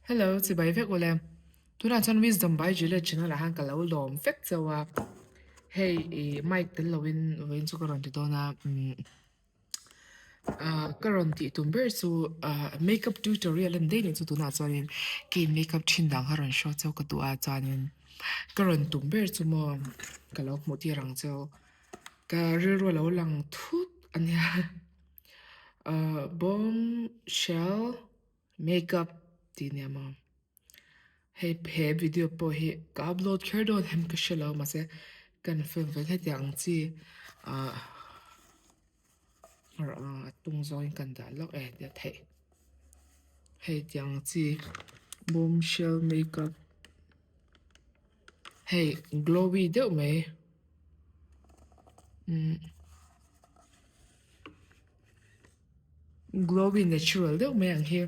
Hello chibai vek ule. Tunah chuan Wisdom by Juliet channel ah khan ka lo lawm vek chauh a. Hei ih mic tel lovin vawiin chu ka rawn ti dawn a umm ah ka rawn tih tum ber chu ah makeup tutorial a ni daih nih chu tunah chuanin kei makeup thin dang kha rawn show chauh ka duh a chuanin ka rawn tum ber chu maw ka lo hmuh tir ang cheu ka rilru a lo lang thut a nia ah bombshell makeup tih nia maw hei he video pawh hi ka upload kher dawn em ka hre lo mahse kan film ve hetiang ang chi ah a tung zawngin kan dah lawk e tia theih hei tiang ang chi bombshell makeup hei glowy deuh mai umm. Glowy natural deuh mai ang hi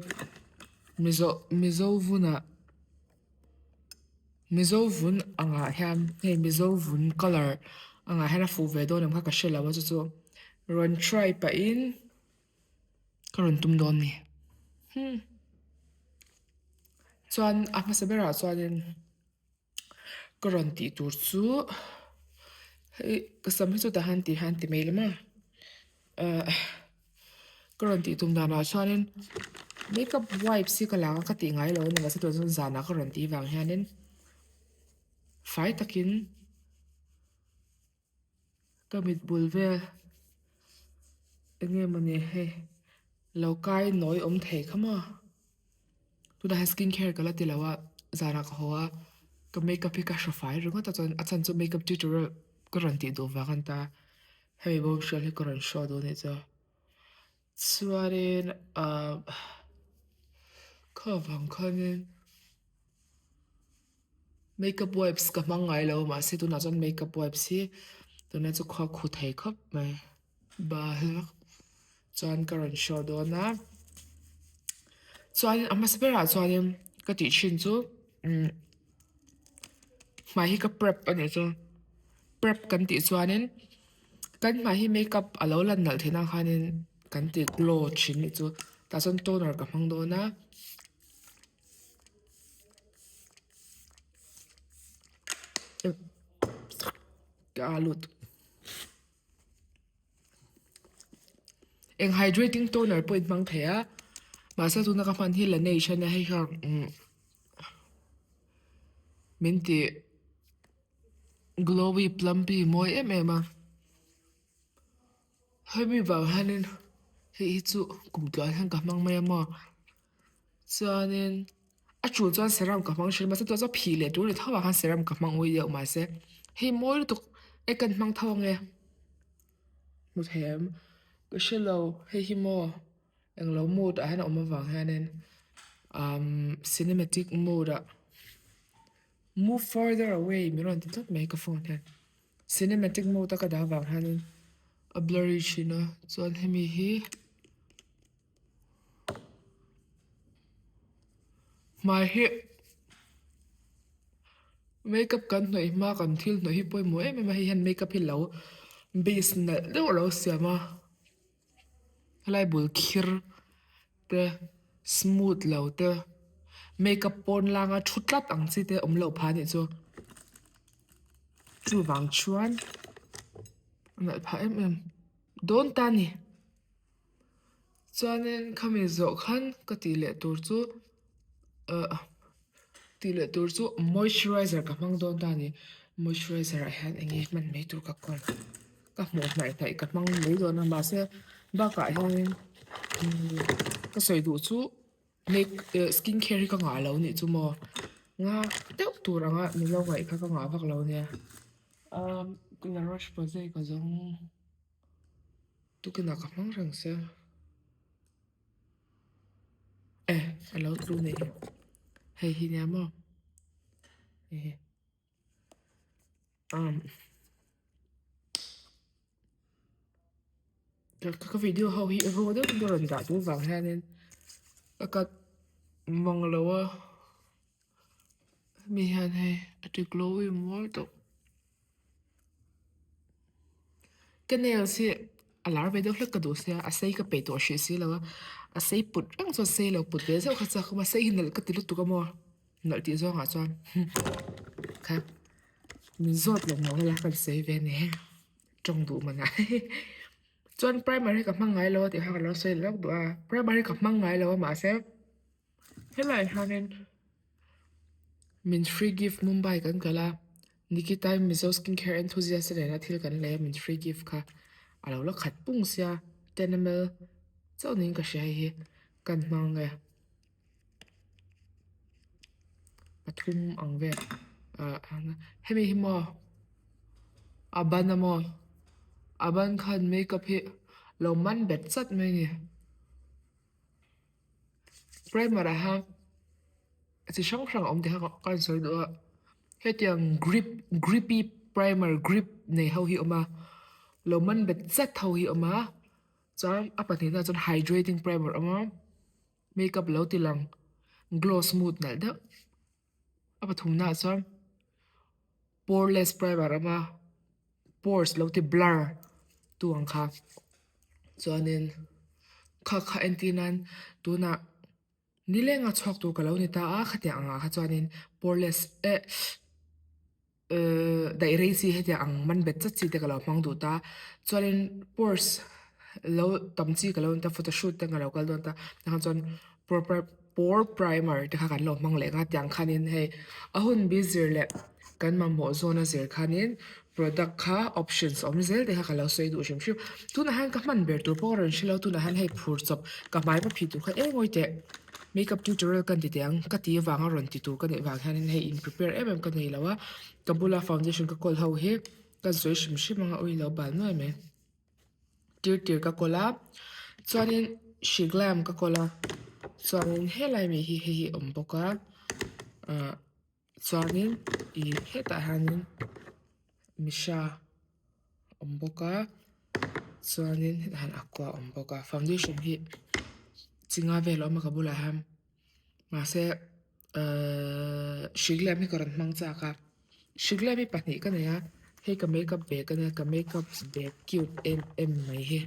mizo mizo vunah mizo vun angah hian hei mizo vun colour angah hian a fuh ve dawn em kha ka hre lo a chu chu rawn try pahin ka rawn tum dawn a ni hmm chuan a hmasa berah chuanin. Ka rawn tih tur chu hei ka sam hi chutah hian tih hian ti mai lem a ahh ka rawn tih tum danah chuanin makeup wipes hi ka la a ka tih ngai lo a ni mahse tunah chuan zanah ka rawn tih vang hianin fai takin ka mit bul vel eng nge mawni hei lo kai nawi awm thei kha maw tunah hian skin care ka la ti lo a zanah ka haw a ka makeup hi ka hre fai ringawt a chuan a chhan chu makeup tutorial ka rawn tih duh vang a ni ta hemi bombshell hi ka rawn show duh a nih chu chuanin ahh kha vang khanin. Makeup wipes ka hmang ngai lo mahse tunah chuan makeup wipes hi tuna chu khua khu thei khawp mai bal chuan ka rawn show dawn a chuan a hmasa berah chuanin ka tih thin chu umm hmai hi ka prep a nih chu prep kan tih chuanin kan hmai hi makeup a lo lan nalh theih nan khanin kan ti glow thin nih chu tah chuan toner ka hmang dawn a. Eng hydrating toner pawh in hmang thei a mahse tuna ka hman hi Laneige a nia hei hian umm min ti glowy plumpy mawi em em a hemi vang hianin hei hi chu kum tluan hian ka hmang mai a maw. Chuanin a tul chuan serum ka hmang thin mahse tunah chuan phih leh tur a ni tho ah khan serum ka hmang ui deuh mahse hei mawi lutuk e kan hmang tho ange hmu thei em ka hre lo hei hi maw englo mode ah hian a awm avang hianin umm cinematic mode ah move further away min rawn ti tlat mai ka phone hian cinematic mode a ka dah avang hianin a blurry thin a chuan hemi hi. Hmai hi makeup kan hnawih hma kan thil hnawih hi pawimawh em em a hei hian makeup hi lo base nalh deuh a lo siam a helai bul khir te smooth lo te makeup pawn langa thu tlat ang chi te awm loh phah a nih chu chuvang chuan a nalh phah em em dawn ta a ni. Chuanin khami zawh khan ka tih leh tur chu ahh tih leh tur chu moisturizer ka hmang dawn ta a ni moisturizer ah hian eng nge hman mai tur ka kawn ka hmuh hnaih hnaih ka hmang mai dawn a mahse bakah hianin umm ka sawi duh chu make eh skin care hi ka ngah lo nih chu maw ngak deuh tur anga min lo ngaih kha ka ngah vak lo ania ahh la roche posay ka zawng. Tukinah ka hmang reng sia eh a lo tlu nih hi hei hi nia maw hei hi umm ka video ho hi raw deuh in ka rawn dah duh vang hianin ka cut mang lo a hemi hian hei a ti glowy mawi tawh. Ka nails hi a lar ve deuh hlek ka duh sia a sei ka peih tawh hrih si lo a. A sei put reng chuan sei lo put ve zeuh kha chak awm a sei hi nalh ka ti lutuk a maw nalh tih zawng ah chuan kha min zawt lo maw hela ka sawi ve a ni tawng duh man ah chuan primer hi ka hmang ngai lo a tih kha ka lo sawi lawk duh a primer hi ka hmang ngai lo a mahse helaiah hianin min free gift Mumbai kan kal a Nikita Mizo skincare enthusiast te nena thil kan lei a min free gift kha a lo la khat pung sia 10ml chauh niin ka hria hei hi kan hmang nge pathum ang vel ah hemi hi maw a ban a maw a ban khan makeup hi lo man bet chat mai a ni primer ah hian chi hrang hrang a awm tih kha ka rawn sawi duh a hetiang grip grippy primer grip nei ho hi a awm a lo man bet chat ho hi a awm a chuan a pahnihna ah chuan hydrating primer a awm a makeup lo ti lang glow smooth nalh deuh a pathumna ah chuan poreless primer a awm a pores lo ti blur tu ang kha chuanin kha kha entir nan tunah nileng a chhuak tur ka lo ni ta a khatiang angah kha chuanin poreless eh Ehh daih rei chi hetiang ang man bet chat chi te ka lo hmang duh ta chuanin pores lo tam chi ka lo ni ta photoshoot te ka lo kal dawn ta tah chuan proper pore primer te kha kan lo hmang leh ang a tiang khanin hei a hun bi zir leh kan mamawh zawn a zir khanin product kha options awm zel te kha ka lo sawi duh hrim hrim tunah hian ka hman ber tur pawh ka rawn hre lo tunah hian hei phur chawp ka hmai va phih tur kha eng ngawi teh. Makeup tutorial ka ti teh ang ka tih avanga rawn ti tur ka neih vang hianin hei in prepare em em ka nei lo a ka bula foundation ka kawl ho hi ka sawi hrim hrim anga ui lo bal nuai mai tir tir ka kawl a chuanin shiglam ka kawl a chuanin helai mi hi hei hi a awm bawk a ah chuanin ih hetah hianin misha a awm bawk a chuanin hetah hian aqua a awm bawk a foundation hi chi nga vel a awm a ka bulah hian mahse ehh shiglam hi ka rawn hmang chak a shiglam hi pahnih ka nei a hei ka makeup bag a nia ka makeup bag cute em em mai hi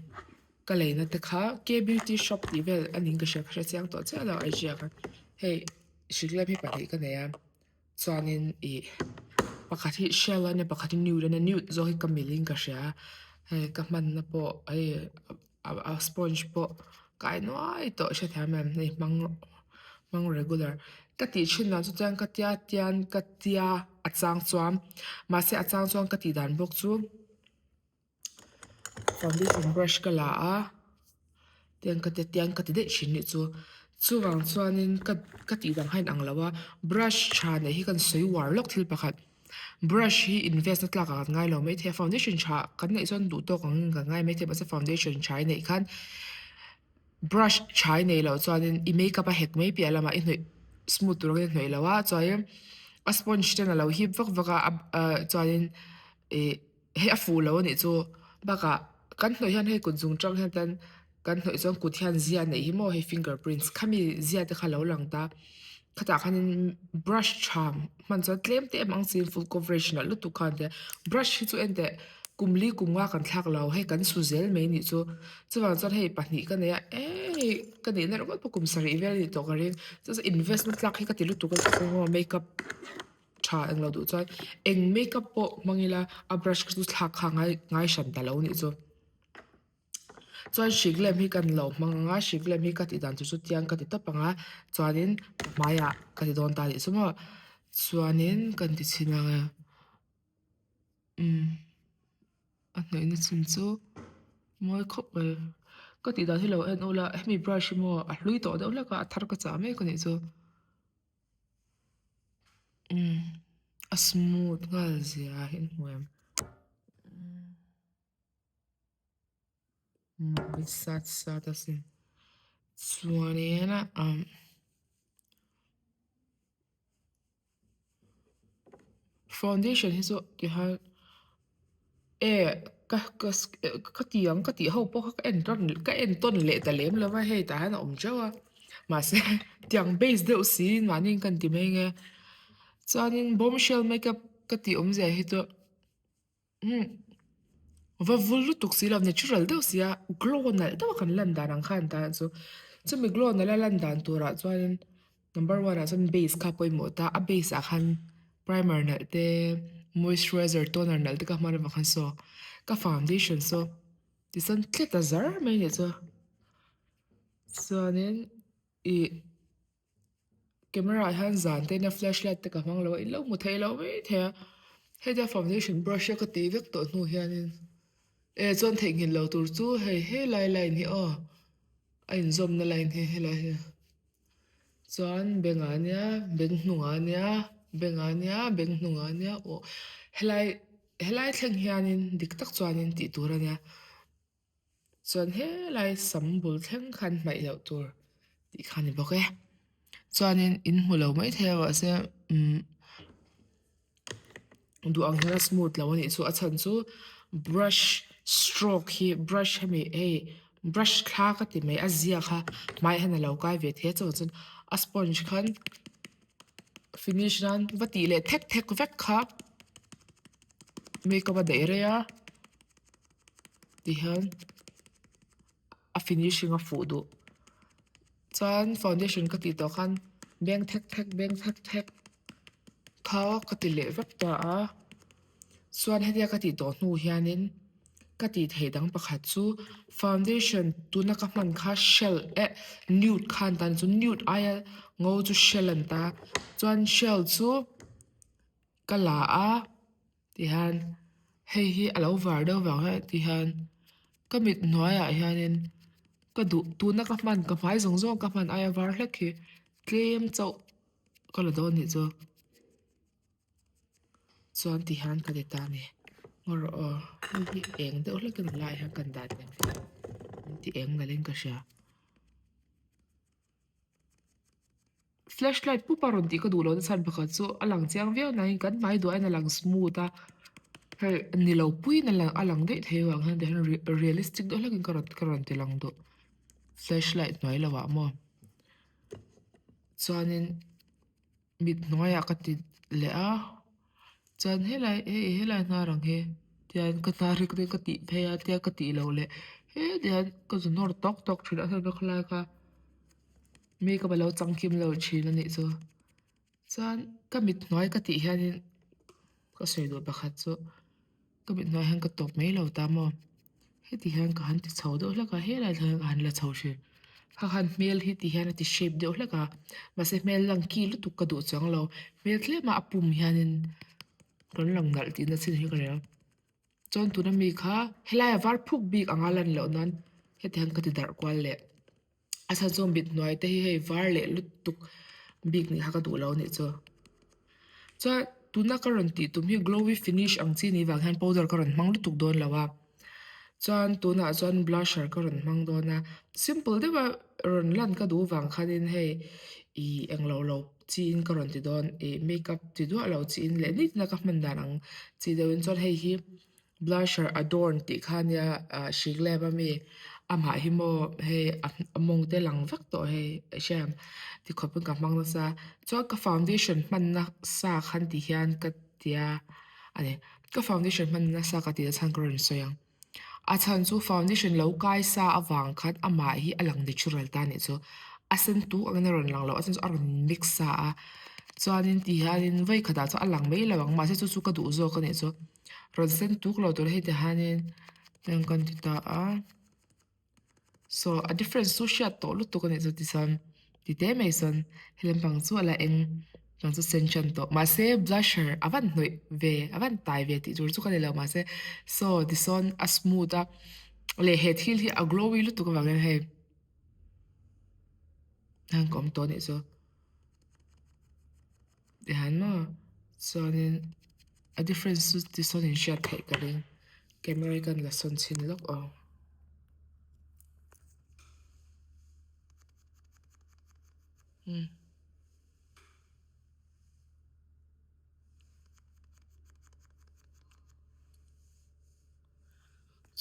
ka leina te kha k beauty shop tih vel a niin ka hria ka hre chiang tawh chiah lo I G ah khan hei shiglam hi pahnih ka nei a. Chuanin ih pakhat hi shell a nia pakhat hi nude a nia nude zawk hi ka milh in ka hria a hei ka hmanna pawh hei a sponge pawh kai nuai tawh hrethiam em hei hmang hmang regular ka tih thin dan chu chuan ka tia tian ka tia a chang chuan mahse a chang chuan ka tih dan bawk chu. Foundation brush ka la a tiang ka ti tiang ka ti daih thin nih chu chuvang chuanin ka ka tih dang kha a inang lo a brush tha neih hi kan sawi uar lawk thil pakhat brush hi invest na tlak ah kan ngai lo maithei a foundation tha kan neih chuan duh tawk ang in kan ngai maithei mahse foundation tha i neih khan brush tha i neih loh chuanin i makeup a hek mai piah lamah i hnawih smooth tur angin i hnawih lo a chuanin a sponge ten a lo hip vak vak a ah chuanin ih. Hei a fuh lo a nih chu bakah kan hnawih hian hei kut zung tang hian tan kan hnawih chuan kut hian zia neih hi maw hei finger prints khami zia te kha lo lang ta khatah khanin brush tha hman chuan tlem te em ang chiin full coverage nalh lutuk khan tia brush hi chu en teh kum li kum nga kan thlak lo hei kan su zel mai nih chu chuvang chuan hei pahnih ka nei a eii ka neih na ringawt pawh kum sarih vel a nih tawh ka ring chu chu invest na tlak hi ka ti lutuk a makeup. Tha englo duh chuan eng makeup pawh hmang ila a brush kha chu thlak kha ngai ngai hran ta lo nih chu chuan hrik lem hi kan lo hmang ang a hrik lem hi ka tih dan tur chu tiang ka ti tawp ang a chuanin ka hmaiah ka ti dawn ta nih chu maw chuanin kan ti chhin ang e umm a hnawihna chin chu mawi khawp mai ka tih dan hi lo en ula hemi brush hi maw a hlui tawh deuh hlek a a thar ka chah mek a nih chu. Umm a smooth nghal zia hi an hmu em mawi sat sat asin chuanin umm foundation hi chu tihian e ka ka ka ti ang ka tih ho pawh kha ka en tawn ka en tawn leh ta lem lo va hei tah hian a awm teuh a mahse tiang base deuh si mahni in ka inti mai nge chuanin bombshell makeup ka tih awmzia hi chu umm va vul lutuk si lo natural deuh sia glow nalh deuh a kan lan dan ang khan tan chu. Chumi glow nalh a lan dan turah chuanin number one ah chuan base kha pawimawh ta a base ah khan primer nalh te moisturizer toner nalh te kha hman avang khan saw ka foundation saw tichuan tlet a zar mai a nih chu chuanin ih camera ah hian zan te ina flashlight te ka hmang lo a in lo hmu thei lo mai thei a hetia foundation brush a ka tih vek tawh hnu hianin eh chuan theihnghilh lo tur chu hei helai line hi aw a inzawmna line hi helai hi chuan bengah ania beng hnungah ania bengah ania beng hnungah ania aw helai helai thleng hianin dik tak chuanin tih tur a nia. Chuan helai sam bul thleng khan hnaih loh tur tih kha a ni bawk e. Chuanin in hmu lo maithei a mahse umm duh ang hian a smooth lo a nih chu a chhan chu brush stroke hi brush hemi hei brush thla ka ti mai a zia kha hmaiah hian a lo kai ve thei a chuvang chuan a sponge khan finish nan va tih leh thek thek vek kha makeup a daih rei a. Tihian a finishing a fuh duh chuan foundation ka tih tawh khan beng thek thek beng thek thek kha ka ti leh vek ta a chuan hetia ka tih tawh hnu hianin ka tih theih dang pakhat chu foundation tuna ka hman kha shell eh nude kha an ta a ni chu nude aia ngo chu shell an ta chuan shell chu ka la a. Tihian hei hi a lo var deuh vang hian tihian ka mit hnuaiah hianin ka duh tuna ka hman ka hmai zawng zawng ka hman aia var hlek hi tlem chauh ka la dawn anih chu chuan tihian ka ti ta a ni ngaw rawh aw hei hi eng deuh hlekin a laiah hian kan dah teh ang min ti eng nalhin ka hria. Flashlight pup a rawn tih ka duh loh na chhan pakhat chu a lang chiang viau nain kan hmai duh aiin a lang smooth a hei ni lo puiin a lang a lang daih thei avang hian tihian realistic deuh hlekin ka rawn ka rawn ti lang duh flashlight hnuai lo ah maw chuanin mit hnuaiah ka ti leh a chuan helai hei helai hnar ang hi tian ka hnar hi ka tih phei a tia ka tih loh leh heti hian ka zu nawr tawk tawk thin a khawlai kha. Makeup a lo chang kim lo thin a nih chu chuan ka mit hnuai ka tih hianin ka sawi duh pakhat chu ka mit hnuai hian ka tawp mai lo ta maw heti hian ka han ti chho deuh hlek a helai thleng hian ka han la chho thin kha khan hmel hi ti hian a ti shape deuh hlek a mahse hmel lang ki lutuk ka duh chuang lo hmel tlem a a pum hianin rawn lang nalh tihna chin hi ka hria. Chuan tuna mi kha helai a var phuk bik anga lan loh nan heti hian ka ti darh kual leh. A chhan chu mit hnuai te hi hei var leh lutuk bik nih kha ka duh lo a nih chu. Chuan tuna ka rawn tih tum hi glowy finish ang chi nih vang hian powder ka rawn hmang lutuk dawn lo a. Chuan tunah chuan blusher ka rawn hmang dawn a simple deuh a rawn lan ka duh vang khanin hei ih englo lo chiin ka rawn ti dawn ih makeup ti duah lo chiin leh nitin a ka hman dan ang chi deuhin chuan hei hi blusher adorn tih kha ania ah hrik lem ami amah hi maw hei a mawng te lang vek tawh hei hriam ti khawpin ka hmang nasa chuan ka foundation hmanna sa khan ti hian ka tia ani ka foundation hmanna sa ka tih chhan ka rawn sawi ang. A chhan chu foundation lo kai sa avang khan amah hi a lang natural ta anih chu a sen tuk angin a rawn lang lo a chhan chu a rawn mix sa a chuanin ti hianin vawi khatah chuan a lang mai lo ang mahse chu chu ka duh zawk anih chu rawn sen tuk lo tur hei ti hianin heng kan ti ta a. Saw a difference chu hriat tawh lutuk a nih chu tichuan ti te mai sawn he lampang chu a la eng chuan chu sen tan tawh mahse blusher a van hnawih ve a van tai ve tih tur chu ka ni lo mahse saw tisawn a smooth a leh he thil hi a glowy lutuk avangin hei heng ka awm tawh a nih chu. Tihian maw chuanin a difference chu tisawn in hriat theih ka ring camera hi ka la sawn chhin lawk aw. Umm.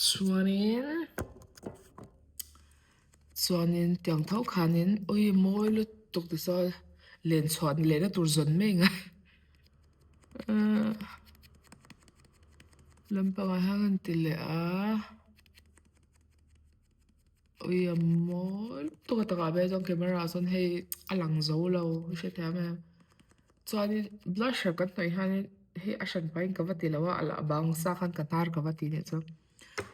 Chuanin chuanin tiang tho khanin ui mawi lutuk ti sawn len chhuah lehna tur zawn mai ang a ahh lampangah hian an ti leh a. Ui a mawi lutuk a takah vel chuan camera ah chuan hei a lang zo lo i hrethiam em chuanin blusher kan hnawih hianin hei a hran pahin ka va ti lo a a bang sa khan ka hnar ka va ti leh chuan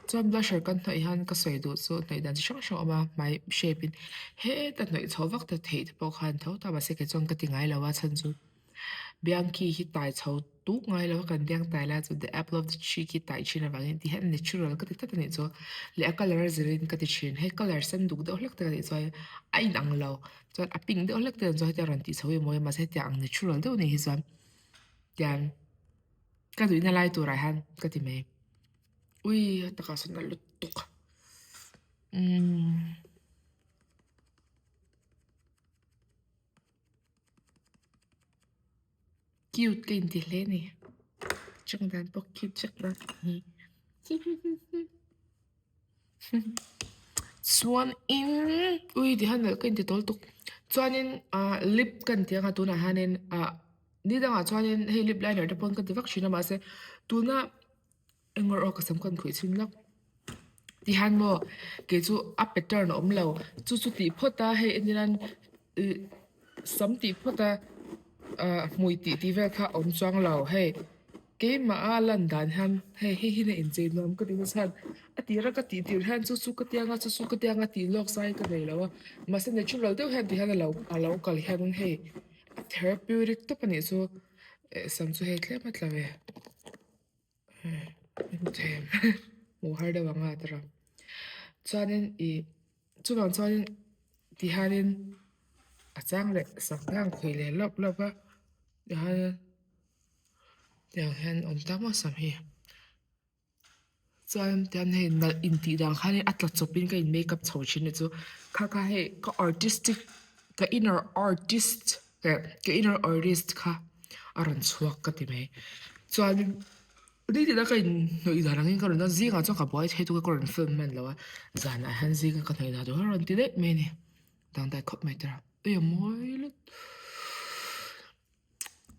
chuan blusher kan hnawih hian ka sawi duh chu hnawih dan chi hrang hrang a awm a hmai shape in heta hnawih chho vak ta theih te pawh khan tho ta mahse kei chuan ka ti ngai lo a chhan chu. Biang ki hi tai chho tuk ngai lo a kan biang tai lai chu the apple of the cheek hi tai thin avangin ti hian natural ka ti tlat a nih chu leh a colour a zirin ka ti thin hei colour sen duk deuh hlek te ka nih chuan a inang lo chuan a pink deuh hlek te chuan hetiang rawn tih chho hi a mawi a mahse hetiang ang natural deuh nih hi chuan tiang ka duhna lai turah hian ka ti mai ui a takah sawn a lutuk umm. Cute ka inti hle a ni chang dan pawh cute vek a ni chuanin ui ti hian nalh ka inti tawl tuk chuanin ah lip ka inti anga tunah hianin ah ni dangah chuanin hei lip liner te pawn ka ti vak thin a mahse tuna Eng erawh ka sam khan khuih chhun lawk ti hian maw kei chu a pattern a awm lo chu chu tih phawt a hei en hian ih sam tih phawt a ah hmui tih tih vel kha a awm chuang lo hei keimah a lan dan hian hei hei hi a inchei nuam ka ti nasa a tir a ka tih tirh hian chu chu ka tiang a chu chu ka tiang a tih lawk sai ka nei lo a mahse natural deuh hian ti hian a lo a lo kal hian hei a therapeutic tawp a nih chu eh sam chu hei tlem a tla ve. Hmuh har deuh ang a tira chuanin ih chuvang chuanin tihianin a chang leh sak hlang khuih leh lawp lawp a tihianin tiang hian awm ta maw sam hi chuan tihian hei nalh intih dan khan a tla chawpin ka in makeup chho thin a chu kha kha hei ka artistic ka inner artist eh ka inner artist kha a rawn chhuak ka ti mai chuanin nitin a ka inhnawih dan angin ka rawn a zingah chuan ka buai thei tuk a ka rawn film hman lo a zanah hian zinga ka hnawih dan tur kha a rawn ti daih mai a ni dangdai khawp mai tira ui a mawi lutuk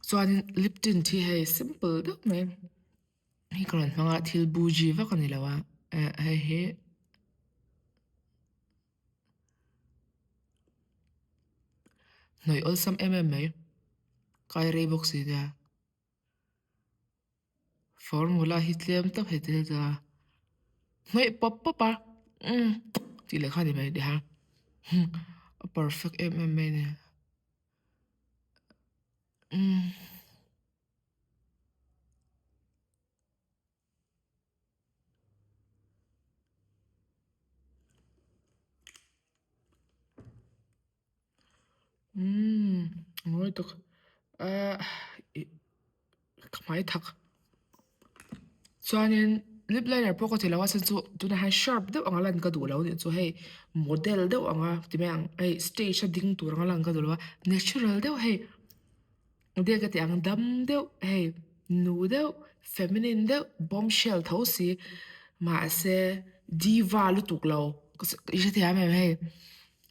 chuanin lip tint hi hei simple deuh mai hei ka rawn hmang a thil buji vak a ni lo a eh hei hi. Hnawih awlsam em em mai kai rei bawk si nia formula hi tlem tak hei te chuan hnawih pawp pawp a umm tih leh kha a ni mai nia a perfect em em mai a ni umm. Umm ngawi tuk ahh ih ka hmai thak chuanin lip liner pawh ka ti lo a chhan chu tunah hian sharp deuh anga lan ka duh lo anih chu hei model deuh anga ti mai ang hei stage a ding tur anga lan ka duh lo a natural deuh hei. Enge ka tih ang dam deuh hei nu deuh feminine deuh bombshell tho si mahse diva lutuk lo i hrethiam em hei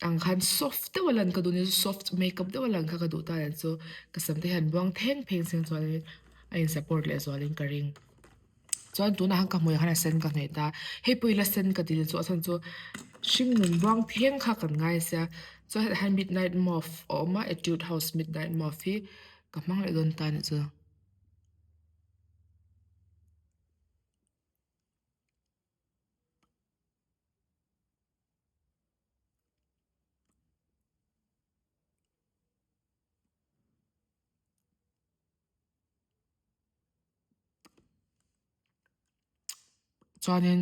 ang khan soft deuh a lan ka duh nia soft makeup deuh a lan kha ka duh ta nen chu ka sam te hian buang thleng pheng seng chuan in a in support leh zual in ka ring. Chuan tunah khan ka hmuiah khan a sen ka hnaih ta hei pawh ila sen ka ti chu a chhan chu hringnun buang pheng kha kan ngai sia chuan hetah hian midnight mauve a awm a etude house midnight mauve hi ka hmang leh dawn ta a nih chu. Chuanin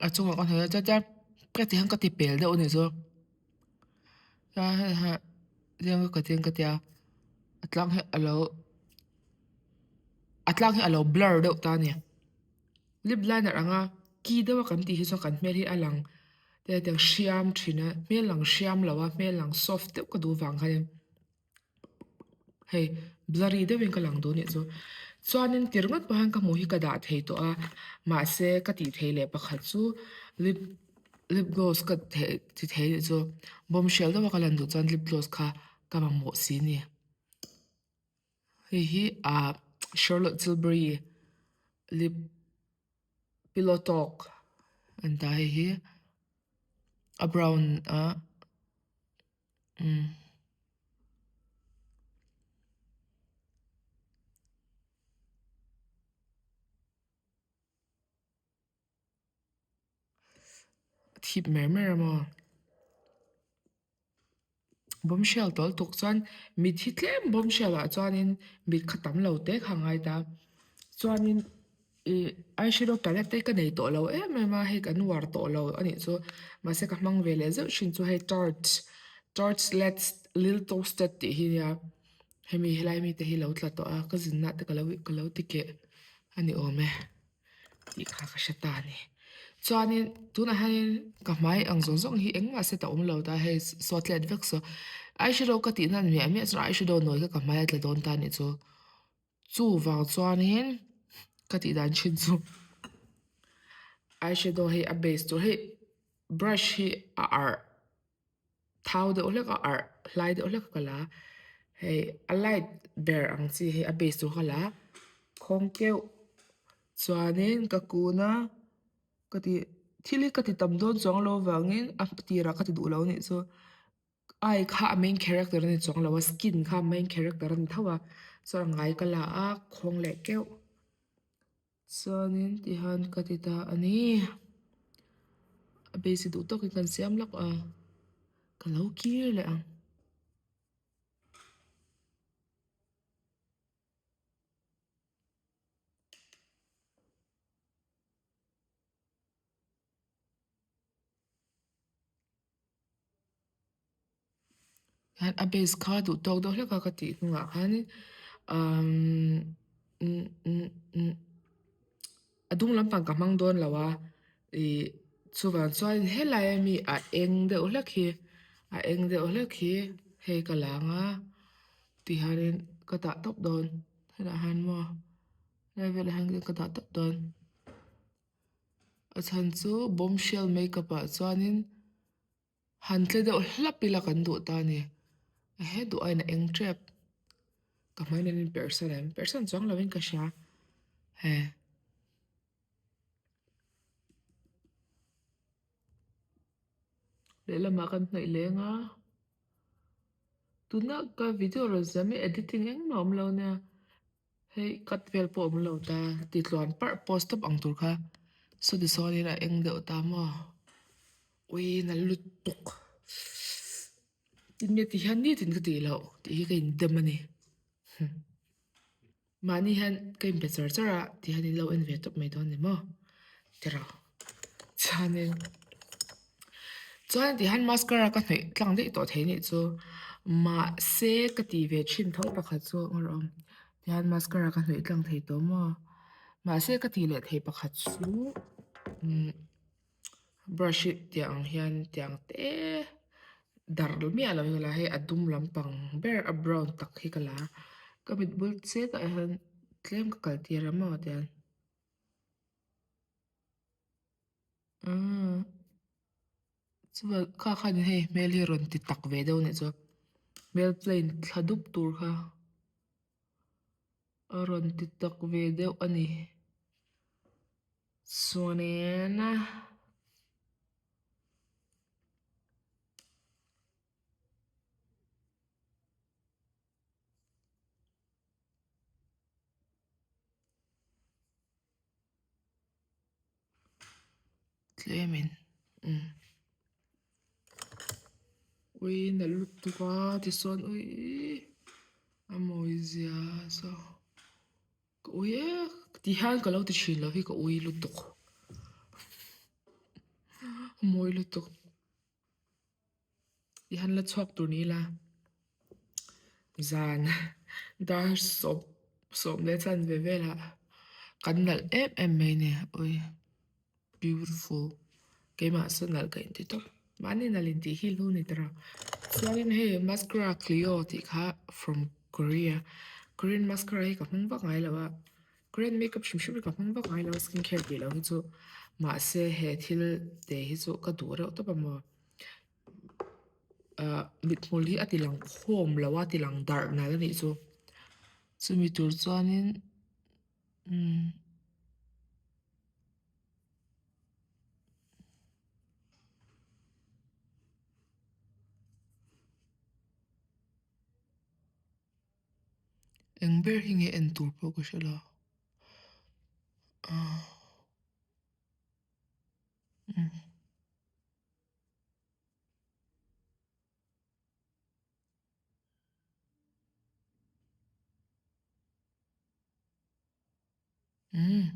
a chungah ka hnawih a chuan ka ti hian ka ti pel deuh a nih chu ka ti ka ti a a tlang hi a lo a tlang hi a lo blur deuh ta a ni lip liner anga ki deuh a kan tih hi chuan kan hmel hi a lang hetiang hriam thin a hmel lang hriam lo a hmel lang soft deuh ka duh vang khanin. Hei blurry deuhin ka lang duh anih chu chuanin ti ringawt pawh hian ka hmuh hi ka dah thei tawh a mahse ka tih theih leh pakhat chu lip lip gloss ka theh ti thei anih chu bombshell deuha ka lan duh chuan lip gloss kha ka mamawh si a ni hei hi ah charlotte tilbury lip pillow talk an ta hei hi. A brown a umm. Thip mer mer a maw? Bombshell tawl tuk chuan mit hi tlem bombshell ah chuanin mit kha tam lo te kha a ngai ta chuanin ih eyeshadow palette te ka nei tawh lo em em a hei kan uar tawh lo a nih chu mahse ka hmang ve leh zeuh thin chu hei torch torch lets lil toasted tih hi nia hemi helai mite hi lo tla tawh a ka zinna te ka lo ka lo ti keh a ni awm e. Tih kha ka hre ta a ni. Chuanin tunah hianin ka hmai ang zawng zawng hi engmah set a awm lo ta hei saw tlet vek saw eyeshadow ka tih nan miah miah chuan eyeshadow nawi kha ka hmai a tla dawn ta a nih chu. Chuvang chuanin ka tih dan thin chu eyeshadow hei a base tur hei brush hi a arh Thau deuh hlek a arh hlai deuh hlek ka la hei a light ber ang chi hi a base tur ka la khawng keuh chuanin ka kun a ka ti thil hi ka ti tam dawn chuang lo avangin a tirah ka ti duh lo anih chu ai kha a main character a ni chuang lo a skin kha a main character a ni tho a chuan a ngai ka la a khawng leh keuh. Chuanin tihian ka ti ta a ni. A basic duh tawkin kan siam lawk a, ka lo kir leh ang. Hian a base kha duh tawk deuh hlek a ka tih hnungah khanin umm umm a dung lampang ka hmang dawn lo a ih chuvang chuan helai ami a eng deuh hlek hi a eng deuh hlek hi hei ka la ang a tihianin ka dah tawp dawn helaiah hian maw helai velah hian ka dah tawp dawn a chhan chu bombshell makeup ah chuanin. Han tle deuh hlap ila kan duh ta a ni. He duh aiin a eng tep. Ka hmai nen in perhsan em? Perhsan chuang lovin ka hria. He. Lehlamah kan hnaih leng a. Tuna ka video rawn siam hi editing engmah a awm lo nia. Hei cut vel pawh a awm lo ta ti tluan parh post tawp ang tur kha saw ti sawn in a eng deuh ta maw ui na lutuk tinge ti hian nitin ka tih loh tih hi ka indem a ni mahni hian ka inpe char char a ti hian in lo en ve tawp mai dawn ni maw tiraw chuanin chuan ti hian mascara ka hnawih tlang daih tawh thei anih chu mahse ka ti ve thin tho pakhat chu a awm tihian mascara ka hnawih tlang thei tawh maw mahse ka ti leh thei pakhat chu umm brush hi tiang ang hian tiang te darh miah lo hi ka la a hei a dum lampang ber a brown tak hi ka la a ka mit bul chiah ah hian tlem ka kal tir a maw tihian. Umm chuan kha khan hei hmel hi rawn ti tak ve deuh a nih chu hmel plain thla dup tur kha a rawn ti tak ve deuh a ni chuanin. Tlemin umm ui nalh lutuk a tisawn ui a mawi zia saw ka ui e ti hian ka lo ti thin lo hi ka ui lutuk a mawi lutuk. I han la chhuak tur ni ila zan dar sawm sawm leh chan ve velah kan nalh em em mai a ni ui beautiful keimah saw nalh ka inti tawp mahni nalh intih hi hlu a ni ta rawh chuanin hei mascara clio tih kha from korea korean mascara hi ka hmang vak ngai lo a korean makeup hrim hrim hi ka hmang vak ngai lo a skin care tih loh hi chu mahse he thil te hi chu ka duh reuh tawp a maw. Ahh mithmul hi a ti lang khawm lo a ti lang darh nalh a nih chu chumi tur chuanin umm Eng ber hi nge en tur pawh ka hre lo ah umm. Umm.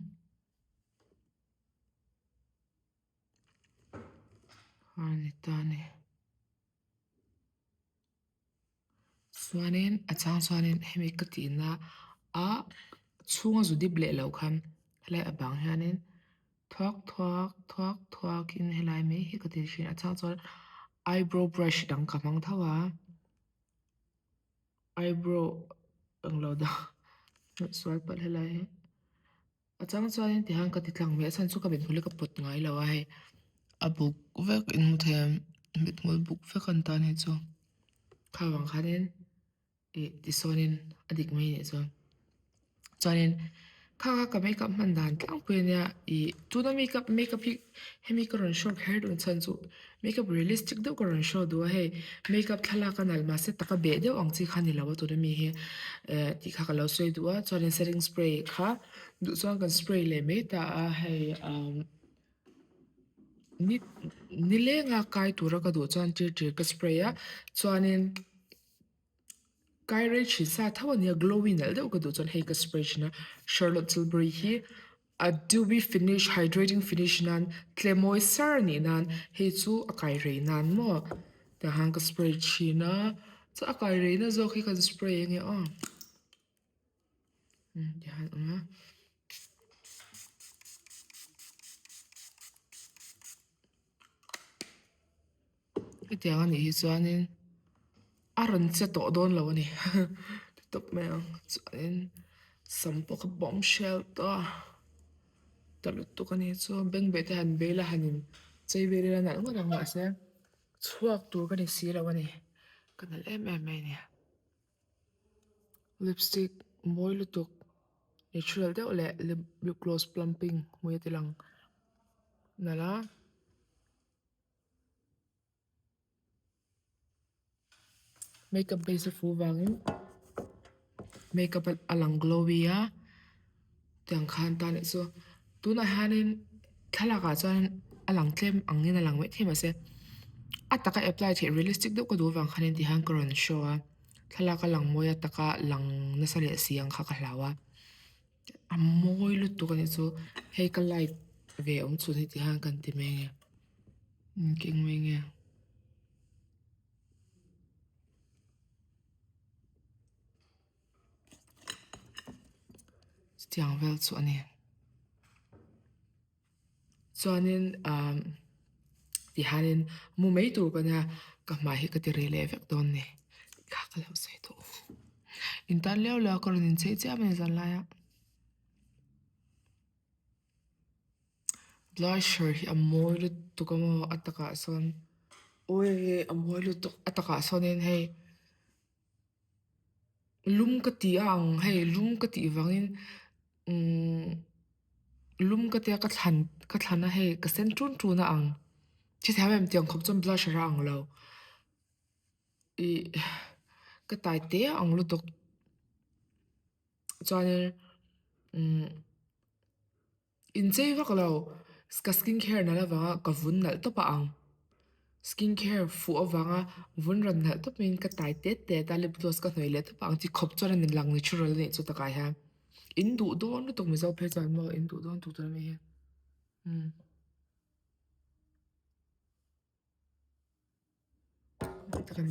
A ni ta a ni. Chuanin a chang chuanin hemi ka tihna a chhunga zu dip leh loh khan helai a bang hianin thuak thuak thuak thuakin helai mai hi ka ti thin a chang chuan eyebrow brush dang ka hmang tho a eyebrow englo dang sual palh helai hi. A chang chuanin tihian ka ti tlang mai a chhan chu ka mithmul hi ka pawt ngai lo a hei a buk vek in hmu thei ang mithmul buk vek an tan hi chu kha vang khanin ih tisawnin a dik mai anih chuan chuanin kha kha ka makeup hman dan tlangpui ania ih tuna makeup makeup hi hemi ka rawn show kher duh chhan chu makeup realistic deuh ka rawn show duh a hei makeup thlalak a nalh mahse taka beh deuh ang chi kha a ni lo a tuna mi hi eh tih kha ka lo sawi duh a chuanin setting spray kha duh chuan kan spray leh mai ta a hei umm ni nilenga kai tura ka duh chuan tir tir ka spray a chuanin kai rei thin sa tho a nia glowy nalh deuh ka duh chuan hei ka spray thin a Charlotte Tilbury hi a dewy finish hydrating finish nan tlemawi sar a nih nan hei chu a kai rei nan maw tah hian ka spray thin a chuan a kai rei na zawk hi kan spray ange aw. Tihian a awm a hetiang a nih hi chuanin a rawn che tawh dawn lo a ni ti tawp mai ang chuanin sam pawh kha bawm hrial tawh a ta lutuk a ni chu bengbeh te han bei la han in chei vel ila nalh ngawt ang mahse chhuak tur ka ni si lo a ni ka nalh em em mai a ni. Lipstick mawi lutuk natural deuh leh lip lip gloss plumping hmui a ti lang nalh a. Makeup base a fuh vangin makeup a lang glowy a tiang khan tan leh chu tunah hianin thlalak ah chuan a lang tlem angin a lang maithei mahse a taka apply theih realistic deuh ka duh avang khanin tihian ka rawn show a thlalak a lang mawi a taka lang nasa leh si ang kha ka hlau a a mawi lutuk a nih chu hei ka light ve awm chhun hi tihian kan ti mai nge keng mai nge. Chutiang vel chu a ni. Chuanin ahh tihianin mu mai tur ka nia ka hmai hi ka ti reh leh vek dawn ni kha ka lo sawi duh. Intan leu leu a ka rawn inchei chiam a ni zan laiah. Blusher hi a mawi lutuk a maw a takah sawn awii a mawi lutuk a takah sawnin hei. Lum ka ti a ang hei lum ka tih vangin umm lum ka tia ka thlan ka thlan a hei ka sen tun tun a ang chutiang em tiang khawp chuan blusher a ang lo ih ka tai te a ang lutuk chuanin umm. Inchei vak lo, ka skin care nalh avanga ka vun nalh tawp a ang. Skin care fuh avanga vun rawn nalh tawp in ka tai tet tet a, lip gloss ka hnawih leh tawp a ang chi khawp chuan a ni lang natural a nih chu takah hian. In duh dawn lutuk Mizo phei chuan maw in duh dawn tuk tur a mi hi. Umm.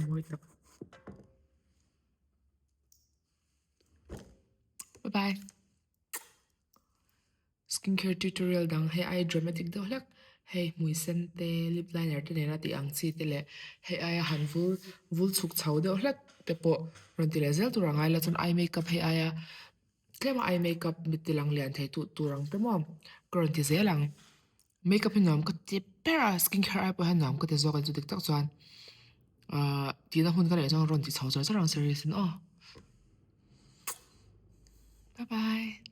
Mawi tak. Bye bye. Skincare tutorial dang hei ai dramatic deuh hlek hei hmui sen te lip liner te nena tih ang chi te leh hei aia han vul vul chhuk chho deuh hlek te pawh rawn ti leh zel tur a ngai lo chuan eye makeup hei aia tlema eye makeup mit ti lang lian thei tu tur ang te maw ka rawn ti zel ang. Makeup hi nuam ka ti ber a skincare ai pawh hian nuam ka ti zawk a chu dik tak chuan ahh tihna hun ka neih chuan rawn ti chho char char ang series in aw bye bye.